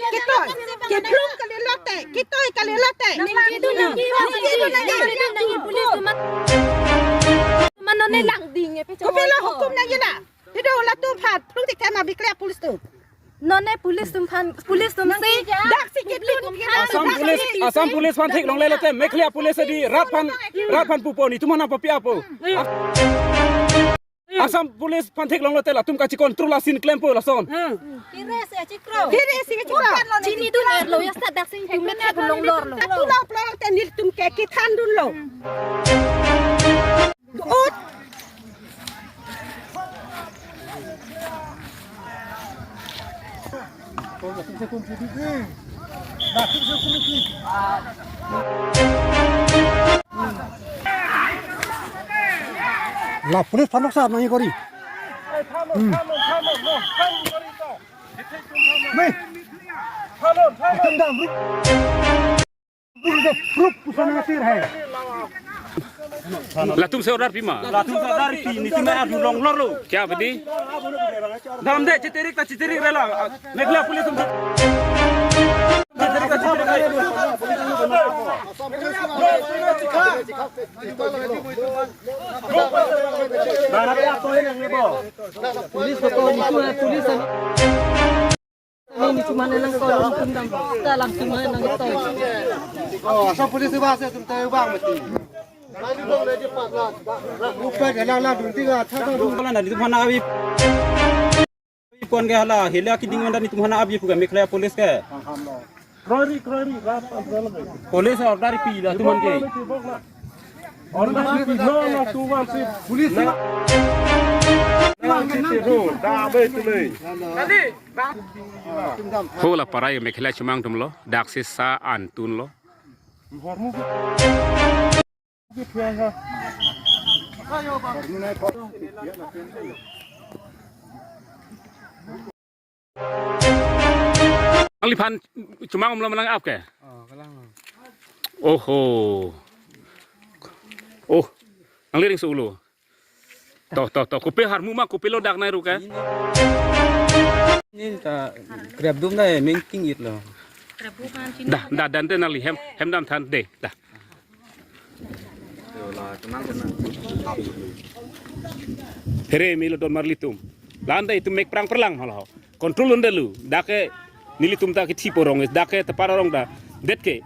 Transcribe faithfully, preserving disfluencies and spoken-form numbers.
Kitoi, kiplung kalilote, kitoi kalilote. Nang kidu nang kiwa, nang kidu nang kiwa, nang kiwa, police teman. Teman nonne langding ya, pe. Kopilo hukum nangji na. Pido latum aphan plung tik thema Meghalaya police atum. Nonne police atum aphan, police atum si. Dak si kiplung. Assam Police, Assam Police aphan thik longle lote Meghalaya Police adi rat aphan, rat aphan pupo, netum aphan papi apo. Assam Police aphan thik longlo te latum kachi control asin klempo lason. Kiri si chikro. Kiri si chikro. Chinidun lo ya, sa dak si tum me thek longlor lo. Tuna plor te nelitum ke kithandunlo. Ut. La police aphan noksa nangji kori. Hmm. Nih. Itum dam rup. Rup, rup, pusana sir hai. Latum si order pi ma? Latum si order pi, netum arjulonglor lo. Kya bedi? Dam de, chitirik ta chitirik rela. Meghalaya police atum. Police ko, police ko, police. Ini cuma nelang ko, langsung dam. Kita langsung main nang itu. Oh, asal police bahasa atum tahu bang mesti. Upet jalan lah, dun tiga, thang, thang, dun. Kalau nanti mana abi. Pon ke hala, hela kiding manda netum aphan abi pu ke Meghalaya police ke. Kroi ri, kroi ri, rat asal ke. Police order pi latum aphan ke. Order pi, no, no, two one six. Police na. Na, six zero, da be tu le. Hola parai Meghalaya chomang atum lo, dak si sa an tun lo. Nangliphan chomang umlo ma nang-ap ke? Oh, kalang. Oho. Oh, nangli ring sulo. Toh, toh, toh. Kopi harmu ma, kopilo dak nai ru ke? Nin ta krep dum dai main king it lo. Dah, dah, dan te nangli hem, hem dam than de, dah. Here milo don marlitum. Lan dai itum mek prang perlang halaho. Control unde lo. Dak ke nelitum ta kithi porong, dak ke tepar arong ta. Det ke.